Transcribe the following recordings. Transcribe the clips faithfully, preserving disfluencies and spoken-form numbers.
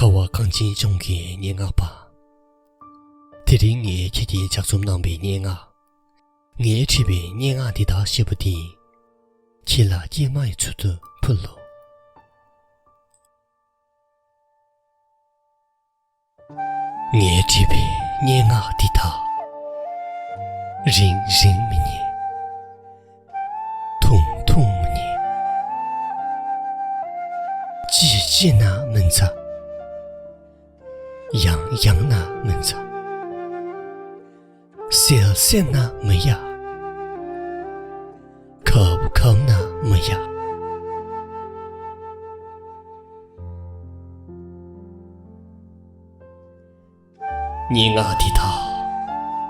ཚ་བ་གངས་ཅན་ལྗོངས་ཀྱི་སྙན་ངག་པ། དེ་རིང་ངས་ཁྱེད་ཀྱིས་ལྗགས་རྩོམ་གནང་པའི་སྙན་ངག་ངས་བྲིས་པའི་སྙན་ངག་འདི་དག་ཞེས་པ་འདི། ཁྱེད་ལ་སྐྱེས་མའི་ཚུལ་དུ་ཕུལ་ལོ། ངས་བྲིས་པའི་སྙན་ངག་འདི་དག་རིང་རིང་མི་ཉན། ཐུང་ཐུང་མི་ཉན། ཅི་ཅི་ན་མི་འཛའ། ཡང་ཡང་ན་མི་འཛའ། སེལ་སེལ་ན་མི་ཡ། ཁབ་ཁབ་ན་མི་ཡ། སྙན་ངག་འདི་དག་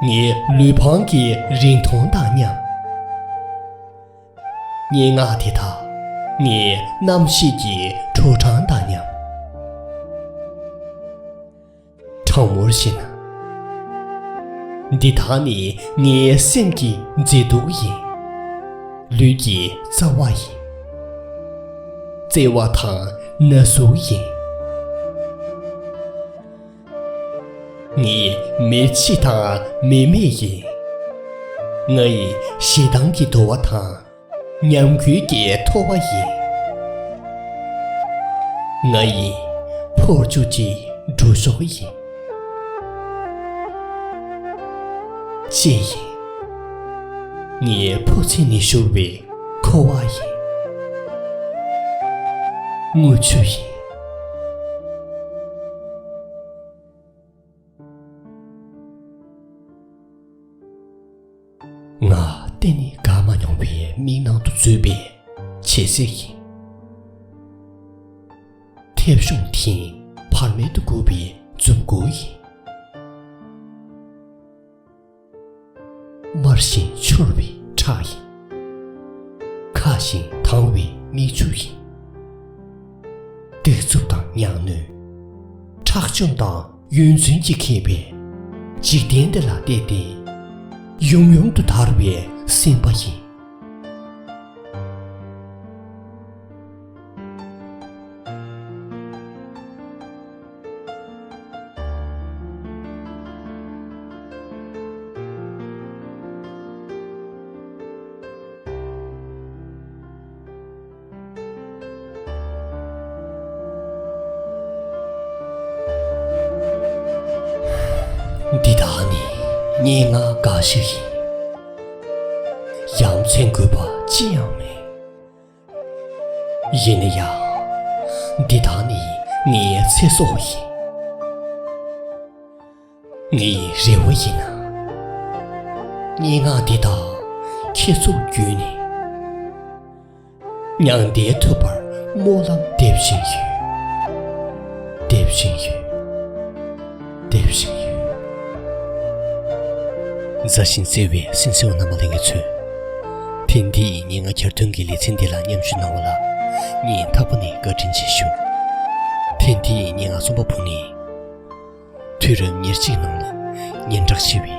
ངའི་ལུས་ཕུང་གི་རིང་ཐུང་དང་མཉམ། སྙན་ངག་འདི་དག་ངའི་རྣམ་ཤེས་ཀྱི་དྲོ་གྲང་དང་མཉམ། དྲང་མོར་བཤད་ན། འདི་དག་ནི་ངའི་སེམས་ཀྱི་མཛེས་སྡུག་ཡིན། ལུས་ཀྱི་རྩ་བ་ཡིན། བརྩེ་བ་དང་ན་ཟུག་ཡིན། ངའི་མི་འཆི་དང་མི་མེད་ཡིན། ང་ཡི་ཞེ་སྡང་གི་དུ་བ་དང་། ཉམས་རྒུད་ཀྱི་ཐོ་བ་ཡིན། ང་ཡི་འཕོ་འགྱུར་གྱི་འགྲོ་ཕྱོགས་ཡིན། ལྕེ་ཡིན། ངའི་ཕོ་མཚན་ནས་བཞུར་བའི་ཁུ་བ་ཡིན། རྔུལ་ཆུ་ཡིན། ང་གཏན་ནས་དགའ་མ་མྱོང་བའི་མིག་ནང་དུ་འཛུལ་བའི་བྱད་བཞིན་ཡིན། མཐེབ་གཞོང་འཐེན་བར་མེད་དུ་སྒུག་པའི་མཛུབ་གུ་ཡིན། དམར་ཞིང་འཕྱུར་བའི་ཁྲག་ཡིན། ཁ་ཞིང་དྭངས་བའི་མིག་ཆུ་ཡིན། གདུག་རྩུབ་དང་ཉམས་ནུས། ཁྲག་སྐྱོན་དང་ཡོན་བཙུན་གྱིས་ཁེངས་པའི་འཇིག་རྟེན་འདི་ལ་བལྟས་ཏེ། ཡུམ་ཡུམ་དུ་འདར་བའི་སེམས་པ་ཡིན། འདི་དག་ནི་སྙན་ངག་འགའ་ཞིག་ཡིན། ཡ་མཚན་དགོས་པ་ཅི་ཡང་མེད། ཡིན་ན་ཡང་། འདི་དག་ནི་ངའི་ཚེ་སྲོག་ཡིན། ངའི་རེ་བ་ཡིན་ན། སྙན་ངག་འདི་དག་ཁྱེད་ཚོ་བརྒྱུད་ནས། མྱང་འདས་ཐུབ་པར་སྨོན་ལམ་འདེབས་བཞིན་ཡོད། འདེབས་བཞིན་ཡོད། འདེབས་བཞིན་ཡོད། མཛའ་ཞིང་བརྩེ་བའི་སེམས་སེའུ་རྣམ་པ་ལྷན་རྒྱས་ཚོས། ཐེངས་འདིའི་སྙན་ངག་གྱེར་འདོན་གྱི་ལེ་ཚན་འདི་ལ་མཉམ་ཞུགས་གནང་བ་ལ་སྙིང་ཐག་པ་ནས་བཀའ་དྲིན་ཆེ་ཞུ། ཐེངས་འདིའི་སྙན་ངག་རྩོམ་པ་པོ་ནི། དུས་རབས་ཉེར་གཅིག་ནང་ལ་སྙན་གྲགས་ཆེ་བའི་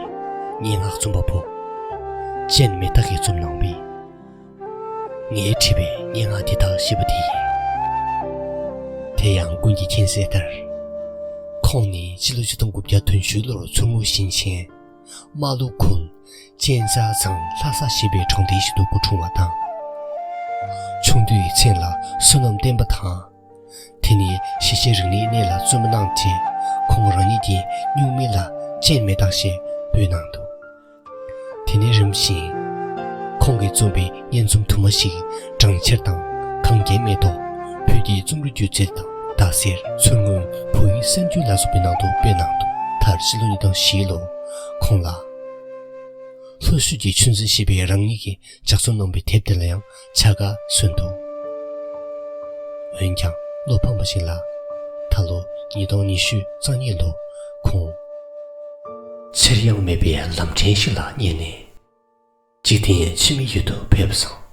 སྙན་ངག་རྩོམ་པ་པོ་ཅན་མེ་སྟག་གིས་རྩོམ་གནང་བའི་ངས་བྲིས་པའི་སྙན་ངག་འདི་དག་ཞེས་པ་དེ་ཡིན། དེ་ཡང་ཀུན་གྱིས་མཁྱེན་གསལ་ལྟར། ཁོང་ནི་སྤྱི་ལོ་ཆིག་སྟོང་དགུ་བརྒྱ་བདུན་ཅུ་ལོར་མཚོ་སྔོན་ཞིང་ཆེན་རྨ་ལྷོ་ཁུལ་གཅན་ཚ་རྫོང་ལྷ་ས་ཞེས་པའི་གྲོང་སྡེ་ཞིག་ཏུ་སྐུ་འཁྲུངས་པ་དང་། ཆུང་དུས་མཚན་ལ་བསོད་ནམས་བརྟན་པ་དང་། དེ་ནས་གཞིས་བྱེས་རིག་གནས་གནས་ལ་བརྩོན་པ་གནང་རྗེས། ཁོང་རང་ཉིད་ཀྱི་སྨྱུག་མིང་ལ་ཅན་མེ་སྟག་ཞེས་འབོད་གནང་འདུག་དེ་ནས་རིམ་བཞིན་ཁོང་གིས་རྩོམ་པའི་སྙན་རྩོམ་དུ་མ་ཞིག་གྲངས་འཆར་དང་གངས་རྒྱན་མེ་ཏོག་བོད་ཀྱི་རྩོམ་རིག་སྒྱུ་རྩལ་དང་ཟླ་ཟེར། མཚོ་སྔོན་བོད་ཡིག་གསར་འགྱུར་ལ་སོགས་པའི་ནང་དུ་སྤེལ་གནང་འདུག་མཐར་ཕྱི་ལོ་ཉིས་སྟོང་བཞི་ལོར་ཁོང་ལ་ལྷོ་ཕྱོགས་ཀྱི་ཆུ་འཛིན་ཞེས་པའི་རང་ཉིད་ཀྱི་ལྗགས་རྩོམ་གནང་བའི་དེབ་དེ་ལ་ཡང་བྱ་དགའ་སོན་འདུག་འོན་ཀྱང་བློ་ཕམ་པ་ཞིག་ལ། ད་ལོ་ཉིས་སྟོང་ཉི་ཤུ་རྩ་གཉིས་ལོ་ཁོང་། ཕྱིར་ཡང་མེད་པའི་ལམ་ཕྲན་ཞིག་ལ་སྙེགས་ནས། འཇིག་རྟེན་ཕྱི་མའི་ཡུལ་དུ་ཕེབས་སོང་